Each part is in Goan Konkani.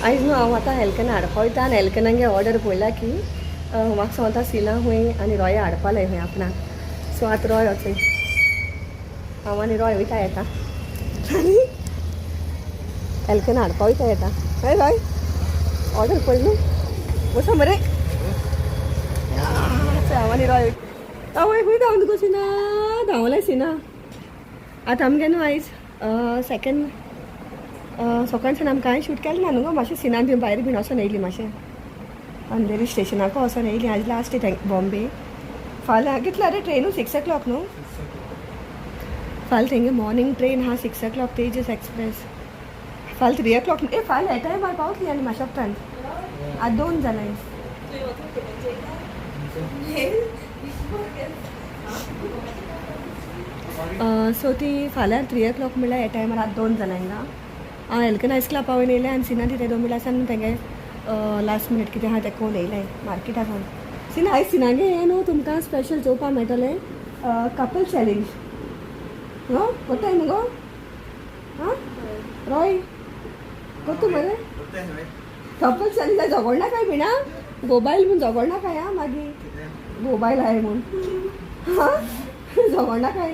आयज न्हू हांव आतां हेल्कन हाडपा वयता आनी हेल्कनागे ऑर्डर पळयला की म्हाका सांगता सिना खूंय आनी रॉय हाडपा लाय खूंय आपणाक. सो आतां रॉय वचून हांव आनी रॉय वयता येता आनी हेल्कन हाडपा वयता येता. हय रॉय, ऑर्डर पळय न्हू, बसा मरे. हांव आनी रॉय आवय खूंय धांवन तुका सिना धांवलें सिना. आतां आमगे न्हू आयज सेकंड सकाळच्यान आमकां कांय शूट केलें ना न्हू गो. मातशें सिनान थंय भायर बीन वचोन येयली, मातशें अंधेरी स्टेशनाक वचोन येयली. आयज लास्ट डे बॉम्बे. फाल्यां कितल्या रे ट्रेनू? 6 o'clock न्हू? फाल्यां तेंगे मॉर्निंग ट्रेन आहा, 6 o'clock, तेजस एक्सप्रेस. फाल्यां 3 o'clock. ए फाल्यां हे टायमार पावतली आनी म्हाज्या उपरांत. आतां 2 जालें. सो ती फाल्यां 3 o'clock म्हणल्यार हे टायमार आतां 2 जालें हिंगा. हांव एल्कन आयस क्लबा वयल्यान येयलें आनी सिना तिथे 2 म्हणल्यार आसा तेंगे लास्ट मिनीट कितें आहा तें कोण येयलें मार्केटा सावन. सिना आयज सिनागे हें न्हू तुमकां स्पेशल चोवपाक मेळटलें कपल चॅलेंज. हो कोत्ताय मुगो? आं रॉय कोत्तू मरे कपल चॅलेंज? झगडना काय बिणा मोबायल म्हूण झगडना काय? आं मागीर मोबायल आहे म्हूण हां झगडना काय?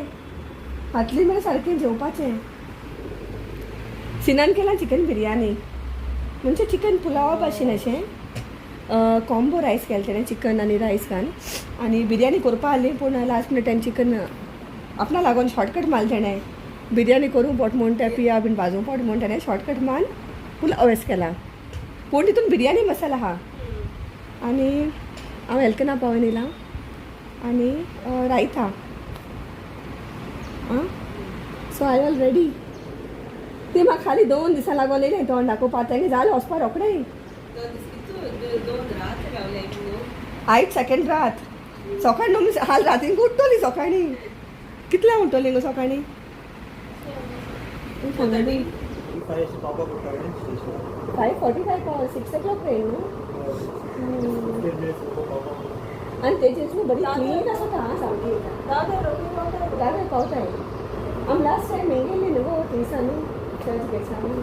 हातली म्हळ्यार सारकें जेवपाचें. सिनान केला चिकन बिरयानी, म्हणजे चिकन पुलावा भाशेन अशें कॉम्बो रायस केलें तेणें, चिकन आनी रायस घालून. आनी बिरयानी करपा आहली पूण लास्ट मिनिट तेणें चिकन आपणा लागून शॉर्टकट मारलें तेणें. बिरयानी करूं पोट म्हूण तें पिया बीन भाजूं पोट म्हूण तेणें शॉर्टकट मारून पुलाव वेस केला, पूण तितून बिरयानी मसाला आहा. आनी हांव एल्कना पावोन येयलां आनी रायता. आं सो I all ready. ती म्हाका खाली 2 दिसां लागून येयलें तोंड दाखोवपा. तेंगे जालें वचपा रोखडें. आयज सेकंड रात. सकाळी न्हू हाल रातीन उठ्ठली. सकाळीं कितल्यांक उठ्ठली गो सकाळीं? 5:45, 6 o'clock train न्हू. आनी तेजेच न्हू बरी क्लीन आसता आं सामकी. दादर पावताय आमी. लास्ट टायम हें गेल्ली न्हू गो थिंगसान न्हू चर्च गेटसान न्हू,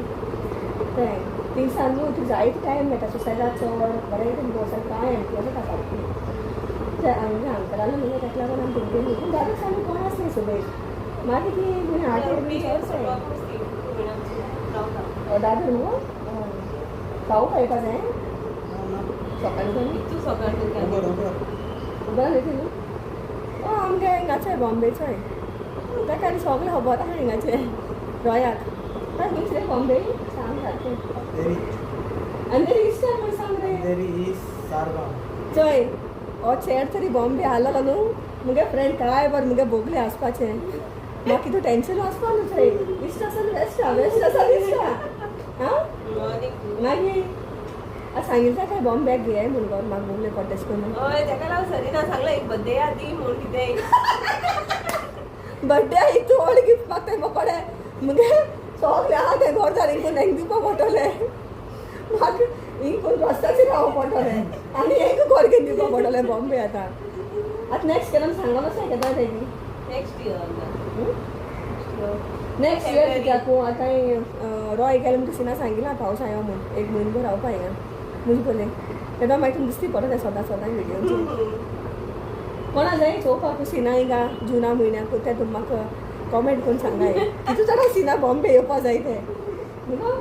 तें थिंगसान न्हू तुका जायते टायम मेळटा. सुसायडाक चड बरें तुमकां वचोन कांय एम्प्टी आसता सारकी. ते आमगे अंकलालो न्हू गो, ताका लागून आमी थिंग गेल्ली. पूण दादर सामकी कोण आसलें सुबेज. मागीर ती आठ बीन चड दादर मुगो पावूं येवपा जाय सकाळीं. बरें न्हू. ओ आमगे हिंगाचे बॉम्बेचोय ताका आनी सगळें खबर आहा हिंगाचे रॉयाक. काय खंयचे बॉम्बे सांग सारकें. अंधेरी इस्टान म्हण सांग रे. चोय हो चेड तरी बॉम्बे आहलो न्हू मुगे फ्रेंड काय बरें मुगे बोगले आसपाचें. म्हाका कितू टेंशन वचपा न्हू. चोय इश्ट आसा वेस्टा, वेस्ट आसा इश्टा. आं मागीर आतां सांगितलें काय बॉम्बेक घे म्हूण गो, म्हाका बोगले पडटा तशें करून. हय, तेका लागून सरीना सांगलें एक बड्डे दी म्हूण कितें. बड्डे एक चड गिफ्ट मागताय म्हाका. मुगे सगळें आहा तें घर जालें हिंकून हेंक दिवपा पडटलें. म्हाका हिंकून रस्त्याचेर रावपा पडटलें आनी हेंक घर घेवन दिवपा पडटलें बॉम्बे. आतां आतां नेक्स्ट केन्ना सांगलो आसा केन्ना तेणी? Next year. Next year कित्याक आतां रॉय गेले म्हणटा. सिना सांगिलां पावस आयो म्हूण एक म्हयनो रावपा हिंगा म्हणजे पयलें तेन्ना मागीर तुमी दिसती पडटा तें सदां सदां व्हिडियो. कोणा जाय चोवपाक सिना हिंगा जुना म्हयन्याक तें तुमी म्हाका कॉमेंट करून सांगाय कितू जाणा सिना बॉम्बे येवपा जाय तें न्हू.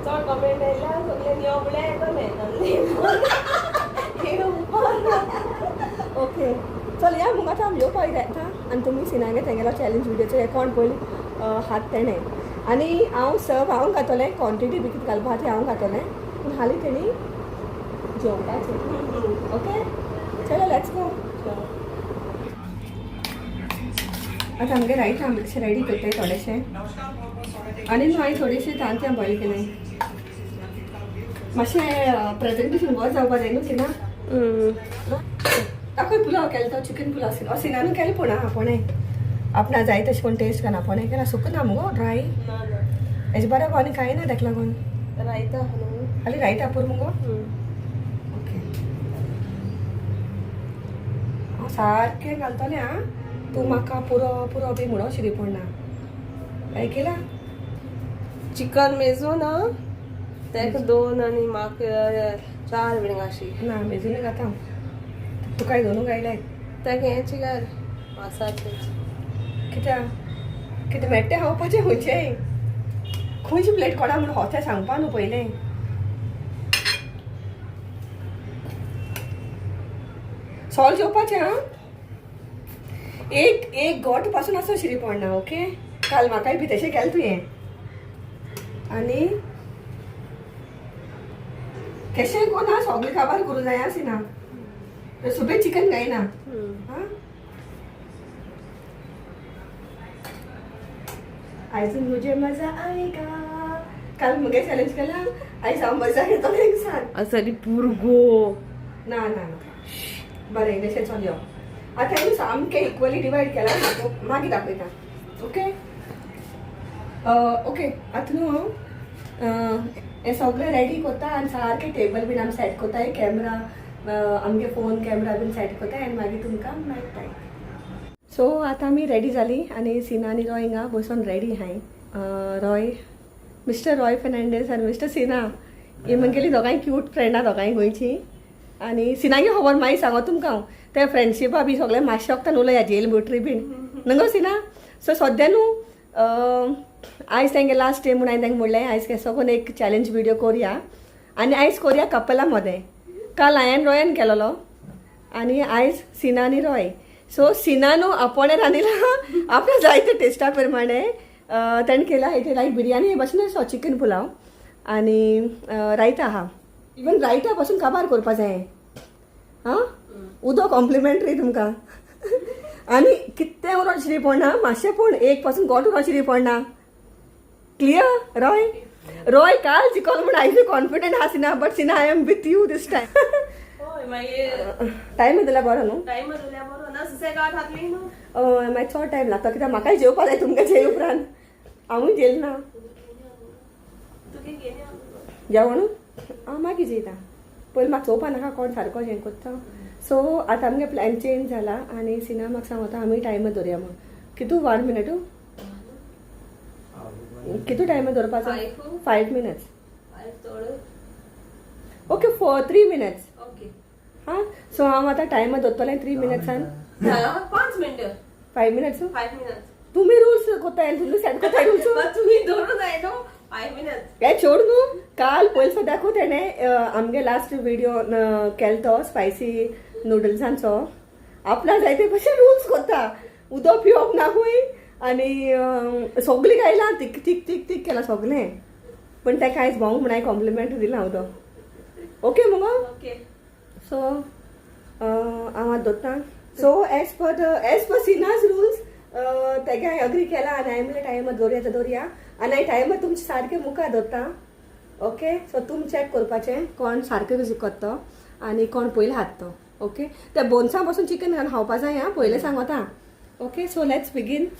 चड कमेंट आयल्या सगळे यो म्हळ्यार येतलें. ओके चल या मुगो. आतां आमी येवपाक येता आनी तुमी सिनागे तेंगेलो चॅलेंज व्हिडियोचेर कोण पयलीं हात तेणें आनी हांव सर्व हांव घातलें, क्वॉन्टिटी बी कितें घालपा ती हांव घातलें, पूण हालीं तेणी जेवपाचें. ओके चलो, let's go. आतां आमगे रायता आमचे रेडी करताय थोडेशें आनी न्हू हांवें थोडेशें तांतयां बॉयल केलें. मातशें प्रेजेंटेशन बरें जावपा जाय न्हू सिना. ताकूय पुलाव केलो तो चिकन पुलाव सिना सिनानू केलें पूण आहा आपणें आपणा जाय तशें कोण टेस्ट करना. आपणें केला सुक ना मुगो ड्राय. हेजे बरोबर आनी कांय ना ताका लागून. रायता. हाली रायता पुरो मुगो. ओके हांव सारकें घालतलें. आं तूं म्हाका पुरो पुरो बी म्हणून शिरी पडना आयकला. चिकन मेजून. तेका दोन आनी म्हाका चार बीन अशी. ना, मेजून खाता. तुकाय दोनू गायलाय. तेका हेंच घाल, मासाचें. कित्याक कितें मेट्टें खावपाचें? खंयचें खंयची प्लेट कोणा म्हूण होतें सांगपा न्हू पयलें. सोल जेवपाचें. आं, एक एक गोट पासून आसो शिरी पडना. ओके, काल म्हाकाय बी तशें केलें तुवें. आनी केशें कोना सगळें काबार करूं जाय आसिना. सुबेज चिकन गायना. आं, आयज मुझे मजा आएगा. काल मुगे चॅलेंज केला, आयज हांव मजा घेतलो एक सांग. असली पुरगो. ना ना ना, बरें, तशें चल यो. आतां न्हू सामकें इक्वली डिवायड केला, म्हाका मागीर दाखयता. ओके ओके, आतां न्हू हांव हें सगळें रेडी कोत्ता आनी सारकें टेबल बीन आमी सेट कोत्ताय, कॅमरा, आमगे फोन कॅमरा बीन सेट कोत्ताय आनी मागीर तुमकां मेळटाय. सो आतां आमी रेडी जाली आनी सिना आनी रॉय हिंगा बसून रेडी आहाय. रॉय, मिस्टर रॉय फेर्नांडीस आनी मिस्टर सिना, ही म्हगेली दोगांय क्यूट फ्रेंडां, दोगांय गोंयची. आनी सिनागे खबर मागीर सांगो तुमकां हांव. ते फ्रेंडशिपा बी सगळें मातशें वखदान उलया जेल बोटरी बीन न्हू गो सिना. सो सद्या न्हू आयज तेंगे लास्ट डे म्हूण हांवें तांकां म्हणलें, आयज केसो कोन्न एक चॅलेंज विडियो करुया आनी आयज करुया कपला मदें. काल हांवें रॉयान केलोलो आनी आयज सिना आनी रॉय. सो सिना न्हू आपोणें रांदिलां आपल्या जायते टेस्टा प्रमाणे ताणें केला. हेजें लायक बिरयानी हे भाशेन असो चिकन पुलाव आनी रायता आहा. इवन रायता पासून काबार करपा जाय. आं, उदक कॉम्प्लिमेंट्री तुमकां. आनी कितें उरोन शिरी पडना, मातशें पूण एक पासून गोट उरोन शिरी पडना. क्लियर रॉय? रॉय काल जिखलो म्हूण आयज कॉन्फिडंट आहा सिना, but Sina, I am with you this time. हय, मागीर. टायम दिल्यार बरो न्हू. टायम दिल्यार बरो ना, सुसेगाद खातली न्हू. हय, मागीर चड टायम लागता कित्याक म्हाकाय जेवपा जाय. तुमकां जेल उपरांत हांवूय जेल ना. तुगे घेवन यो. जेवण हांव मागीर जेयता, पयलीं म्हाका चोवपा नाका कोण सारको हें कोत्ता. सो आतां आमगे प्लॅन चेंज जाला आनी सिना म्हाका सांगता आमी टायम दवरया म्हूण. कितू वन मिनटू, कितू टायम दवरपाचो? Five. 5 minutes. Five थोडो. Okay, 4, 3 minutes. ओके. हां, सो हांव आतां टायम दवरतलें 3 मिनट्सान. 5 मिनट. 5 मिनट्स. 5 मिनट्स. तुमी रुल्स कोत्ताय, तुमी सेट कोत्ताय रुल्स. तुमी दवरूं जाय न्हू 5 मिनट्स. हे सोड न्हू, काल पयलीं सद्याकू तेणें आमगे लास्ट विडियो केलो तो स्पायसी नुडल्सांचो, आपल्या जायते भशेन रुल्स कोत्ता. उदक पिवप ना खंय आनी सगळीं गायलां तीक तीक तीक तीक केलां सगळें. पण तेका आयज भोंवंक म्हूण हांवें कॉम्प्लिमेंट दिलां उदक. ओके मुगो? ओके. सो हांव आतां दवरता. So as per Sina's rules तेगे हांवें अग्री केला आनी हांवें म्हणलें टायमार दवरया तर दवरया. आनी हांवें टायमार तुमचे सारकें मुखार दवरता. ओके, सो तुमी चॅक करपाचें कोण सारकें कशें करता तो आनी कोण पयलीं खात तो. ओके, त्या बोन्सां पासून चिकन घालून खावपा जाय. आं, पयलें सांगता. Okay, so let's begin.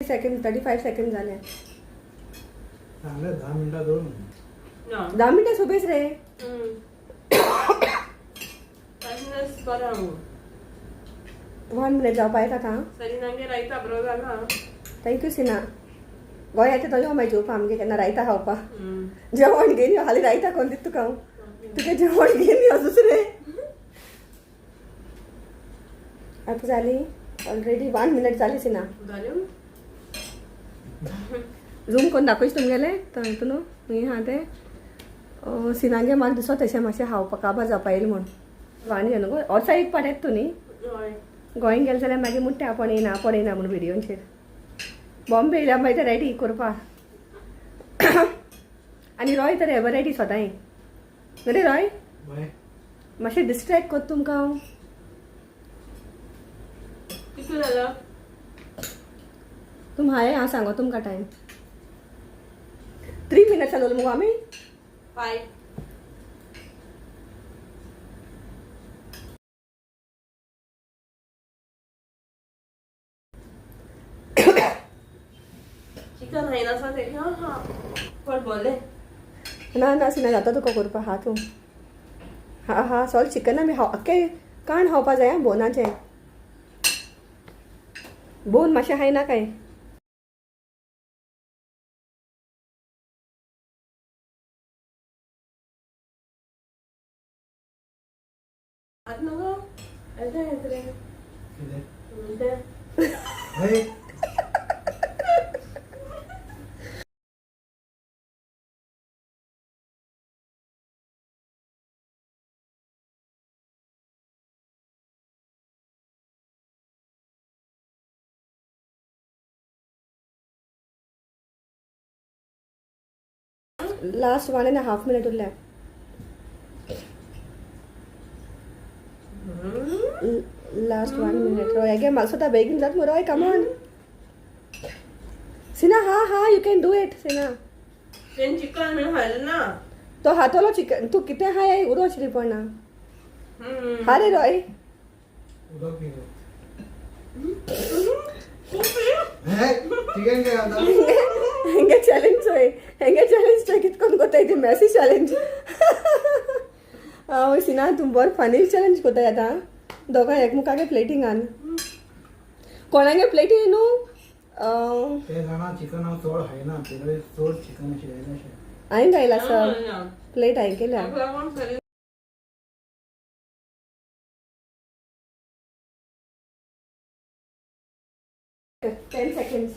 Second, 35 second जाले. सांगले 10 मिनटां दवरून. ना. 10 मिनटां सोबेच रे. 5 मिनट्स बरें हांव. 1 मिनट जावपा येता आतां. सरी नांगे रायता बरो जाला. Thank you सिना. गोंय येता तो यो मागीर जेवपा आमगे केन्ना रायता खावपा. जेवण घेवन यो. हालीं रायता कोण दिता तुका हांव. तुगे जेवण घेवन यो दुसरें. आतां जाली ऑलरेडी 1 मिनट जाली सिना. जालें. झूम करून दाखयच तुमगेलें हितून न्हू आहा तें. सिनागे म्हाका दिसता तशें मातशें खावपा काबार जावपा येयलें म्हूण वाणी न्हू गो. वर्सा एक पाट येता तूं न्ही. हय. गोंय गेलें जाल्यार मागीर मुट्टे आपण येयना, आपण येयना म्हूण व्हिडियोचेर. बॉम्बे येयल्या मागीर रेडी करपा. आनी रॉय तर एवर रेडी सदांय रे रॉय. बाय. मातशें डिस्ट्रेक्ट कोत्ता तुमकां हांव. कितू जालो? तुम हांवें हांव सांगो तुमकां टायम. 3 मिनट्स जालो मुगो आमी. 5. चिकन खायना आसा तें. हा पण बोले. ना ना सिना, जाता तुका करपा. हा तूं हा हा सोल चिकन आमी हाव आख्खे काण खावपा जाय आं, बोनाचें बोन मातशें हाय ना काय. आत नको येते येत रे. कितें? ते. हे. लास्ट 1.5 मिनिट उरल्या. Last 1 minute. रोय गे, म्हाका सुद्दां बेगीन जात मरो. कमॉन सिना, हा हा, you can do it Sina. तें चिकन म्हणून खालें ना. तो हातोलो चिकन तूं कितें हाय उरो श्रीपणा हा रे रोय. उदक पी. हे, चिकन काय आता? हेंगे चॅलेंज चोय, हेंगे चॅलेंज चोय, कितकोन कोताय ती मॅसी चॅलेंज. हय सिना, तूं बरो फनी चॅलेंज कोताय आतां. दोगां एकमुखागे प्लेटिंगान कोणागे प्लेटींग न्हू. ते जाणा चिकन हांव चड खायना, ते चड चिकन अशें जायना अशें. हांवें घायला सर प्लेट हांवें केल्या. 10 seconds.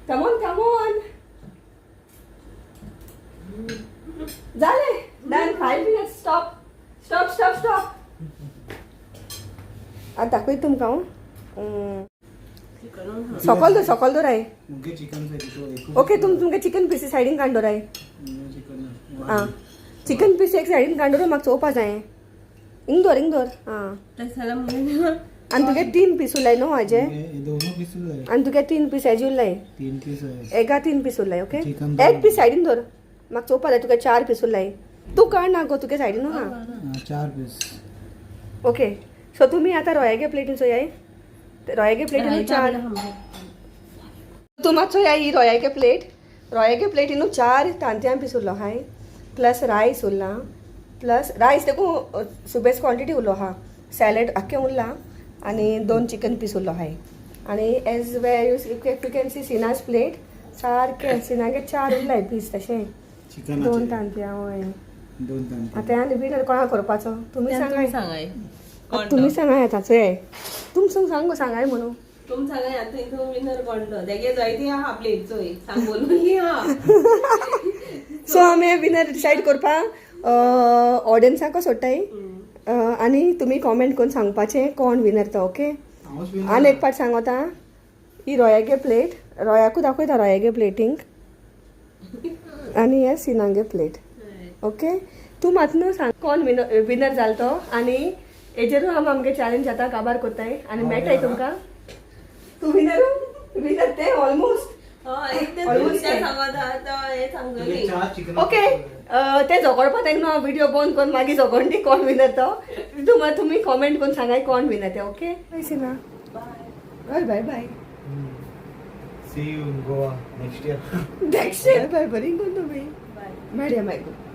Come on, come on. झाले. Done. 5 minutes. Stop. Stop, stop, stop. आता दाखवत तुमकां हांव. सकल दवर, सकल दवराय. मुगे चिकन. ओके, तुम तुमगे चिकन पीस सायडीन काडून दवराय. चिकन. आं, चिकन पीस एक सायडीन काडून दवर, म्हाका चोवपा जाय. हिंग दवर, हिंग दवर. आं, आनी तुगे 3 पीस उरलाय न्हू हाजे. दोनूय पीस जाय. आनी तुगे 3 पीस हेजे उरलाय. 3 पीस जाय. एका 3 पीस उरलाय. ओके. चिकन. एक पीस सायडीन दवर, म्हाका चोवपा जाय. तुका 4 पीस उरलाय. तूं काड ना गो, तुगे सायडीन आहा. 4 पीस. ओके, सो तुमी आतां रोयागे प्लेटीन चोयाय. रोयागे प्लेटीन 4. तूं मात चोया ही रोयागे प्लेट. रोयागे प्लेटीनू 4 तांतयां पीस उरलो आहाय, प्लस रायस उरला, प्लस रायस देखून सुबेज क्वॉन्टिटी उरलो आहा, सॅलड आख्खें उरलां आनी 2 चिकन पीस उरलो आहाय. आनी as way you you can see Sina's plate, सारकें सिनागे 4 उरलाय पीस तशें. चिकन. 2 तांतयां, हय. 2 तांतयां. आतां आनी बीन कोणाक करपाचो तुमी सांगाय. सांगाय. तुमी सांगाय आतां चोय, तुम सांग सांगाय म्हणून. तुम सांगाय आतां हितून विनर कोण तो. तेगे जायती आहा प्लेट चोय, सांग बोलून आहा. सो आमी विनर डिसायड करपाक ऑडियन्साक सोडटाय आनी तुमी कॉमेंट करून सांगपाचें कोण विनर तो. ओके, आनी एक पाट सांगता, ही रोयागे प्लेट रोयाकूच दाखयता, रोयागे प्लेटींग आनी हे सिनागे प्लेट. ओके, तूं मात न्हू सांग कोण विनर विनर जालो तो. आनी हेजेरूय आमी आमगे चॅलेंज आतां काबार कोत्ताय आनी मेळटाय तुमकां. तूं विनर, विनर ते ऑलमोस्ट. ओके, ते झगडपा तेंका हांव व्हिडिओ बंद करून मागीर झगडटी कोण विनर तो. तुमी कॉमेंट करून सांगाय कोण विनर ते. Okay bye Sina, bye bye bye. See you in Goa next year. Next year. Bye, बरी कोण तुमी. मेळया मागीर.